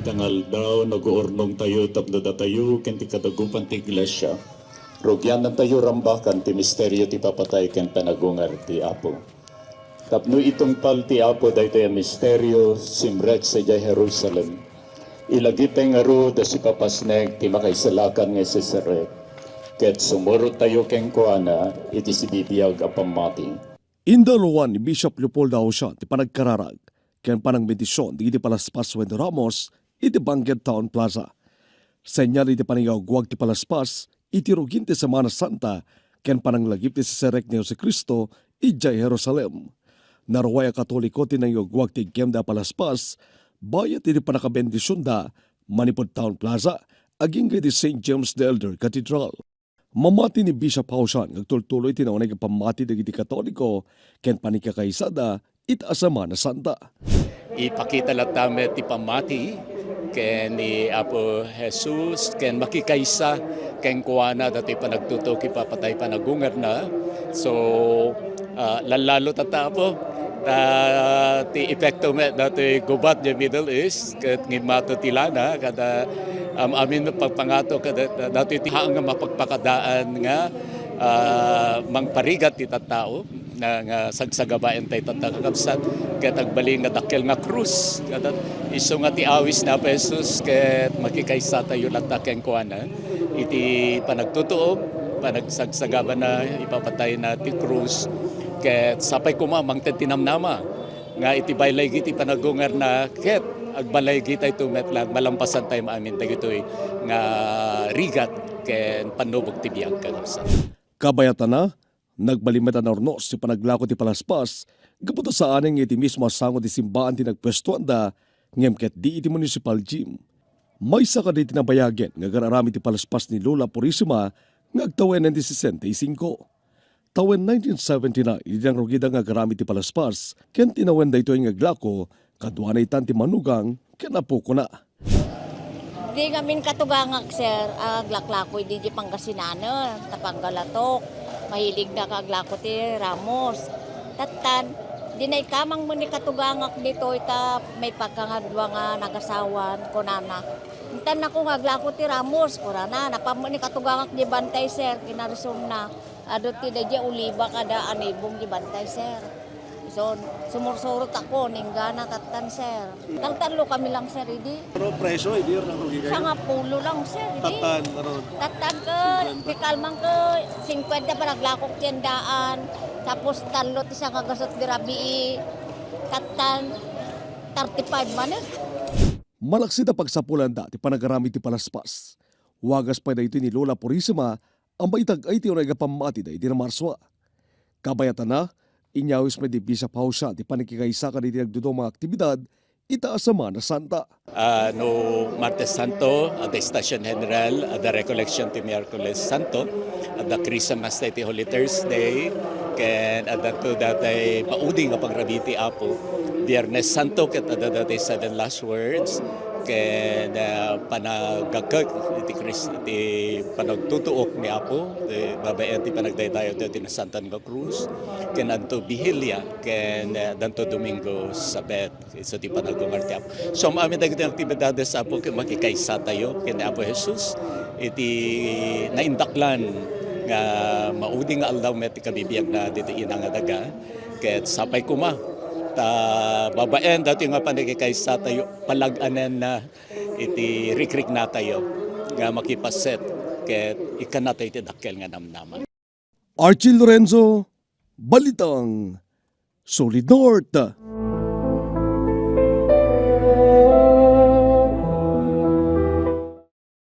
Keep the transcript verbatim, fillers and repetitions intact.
Nga aldaw, naguurnongtayo tapno datayo ken ti kadagupan ti iglesia, rugianantayo rambakan ti misterio ti ipapatay ken panagungar ti Apo. Tapno itungpal ti Apo daytoy a misterio, simrek sadiay Jerusalem. Ilagipay ngarud a sipapasnek ti makaisalakan nga isisirrek, ket sumurottayo kenkuana iti sibibiag a pammati. Indaluan ni Bishop Leopoldo Ausian ti panagkararag ken panangbendision dagiti palaspas wenno ramos iti Baguio Town Plaza. Senyal iti panangigawagwag ti palaspas iti rugin ti Semana Santa ken pananglagip ti sisirrek ni Jesu-Cristo idiay Jerusalem. Naruay a Katoliko ti nangigawagwag ti iggemda a palaspas bayat iti pannakabendisionda manipud Town Plaza agingga iti Saint James the Elder Cathedral. Mamati ni Bishop Ausian nga agtultuloy ti nauneg a pammati dagiti Katoliko ken panagkakaisada ita a Semana Santa. Ipakita latta met ti pammati ken ni Apo Jesus ken makikaysa kenkuana datoy panagtutuok ipapatay panagungarna. So, ah, lallalo tatta, Apo, ta ti epekto met datoy gubat diay Middle East ket ngimmato ti lana kada am-amin met pagpangato kada datoy ti haan nga mapagpakadaan nga, ah, mangparigat ti tattao na nga sagsagabaen tay tatta, kakabsat, ket agbalin nga dakkel nga krus. Kada isu nga ti awis ni Apo Jesus ket makikaysatayo latta kenkuana iti panagtutuok, panagsagsagabana, ipapatayna ti krus, ket sapay koma mangted ti namnama nga iti balaygi ti panagungarna ket agbalaygi tayto met la-, malampasan tay maamin dagitoy nga rigat ken pannubog ti biag, kakabsat. Kabayatana, nagbalin met a naurnos ti panaglako ti palaspas gapu ta saanen nga iti mismo a sango ti simbaan ti nagpuestoanda ngem ket di iti municipal gym. Maysa kadagiti nabayagen nga agar-aramid ti palaspas ni Lola Purisima nga agtawennen ti sesenta y cinco. Tawen nineteen seventy-nine idi nangrugida nga agar-aramid ti palaspas ken tinawen daytoy nga aglako kaduana itan ti manugang ken apokona. Di ngamin katugangak, sir, aglaklako idi di Pangasinan, ta panggalatok. Mahilignak aglako ti ramos. Tattan, di naikamang met ni katugangak ditoy ta maipagka nga dua nga nagasawan, kunana. Intannako nga aglako ti ramos, kunana. Napan met ni katugangak di bantay, sir, kinarusomna. Adu ti daydiay oliba kada anibong di bantay, sir. So, sumursurot ako, ninggana tattan, sir. Taltallo kami lang, sir, idi. Pero presyo, idi, nangrugikayo? Sangapulo lang, sir, idi. Tattan, ano? Tattan ket, singkwenta. Pikal man ket, singkwenta panaglakok ti andaan. Tapos, tallo ti sangagasut di rabii. Tattan, thirty-five man, eh. Malaksid a pagsapulanda ti panagaramid ti palaspas. Wagas pay daytoy ni Lola Purisima a maitag-ay ti uneg a pammatida idi Marsua. Kabayatana, inyawis met ni Bishop Hausa ti pannakikaysa kadagiti nagduduma nga aktibidad ita a Semana Santa. Ah, no Martes Santo, adda Estacion General, adda Recollection ti Miyerkules Santo, adda Christmas ti Holy Thursday, ken adda to datay maudi nga pagrabii ti Apo. Biernes Santo, ket adda datay Seven Last Words, ken, ah, panagakek iti Kris-, iti panagtutuok ni Apo, ti babaen ti panagdaydayaw ti nasantan nga krus, ken adda to Bihilia, ken, ah, adda to Domingo Sabet. Isu ti panagungar ti Apo. So, amin dagiti aktibidades, Apo, ket makikaysatayo ken ni Apo Jesus iti naindaklan nga maudi nga aldaw met ti kabibiagna ditoy ina nga daga. Ket sapay koma ta babaen datoy nga pannakikaysatayo, palag-anenna iti rikriknatayo nga makipaset ket ikkannatayo iti dakkel nga namnama. Archie Lorenzo, Balitang Solid North.